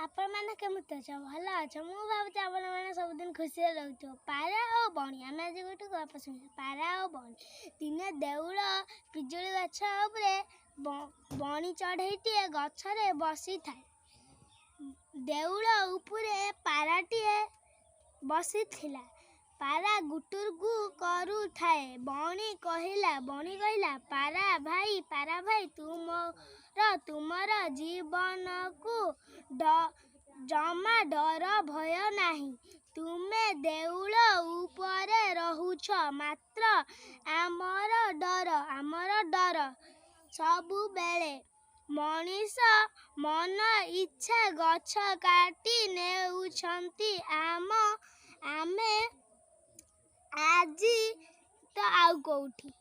ଆପଣମାନେ କେମିତି ଅଛ? ଭଲ ଅଛ? ମୁଁ ଭାବୁଛି ଆପଣମାନେ ସବୁଦିନ ଖୁସିରେ ରହୁଥିବ। ପାରା ଓ ବଣି। ଆମେ ଆଜି ଗୋଟେ ଗପ ଶୁଣିବା, ପାରା ଓ ବଣି। ଦିନେ ଦେଉଳ ପିଜୁଳି ଗଛ ଉପରେ ବଣି ଚଢ଼େଇଟିଏ ଗଛରେ ବସିଥାଏ। ଦେଉଳ ଉପରେ ପାରାଟିଏ ବସିଥିଲା। ପାରା ଗୁଟୁର କରୁଥାଏ। ବଣି କହିଲା, "ପାରା ଭାଇ, ପାରା ଭାଇ, ତୁମର ଜୀବନକୁ ଜମା ଡର ଭୟ ନାହିଁ। ତୁମେ ଦେଉଳ ଉପରେ ରହୁଛ। ମାତ୍ର ଆମର ଡର ସବୁବେଳେ। ମଣିଷ ମନ ଇଚ୍ଛା ଗଛ କାଟି ନେଉଛନ୍ତି। ଆମେ ଆଜି ତ ଆଉ କେଉଁଠି?"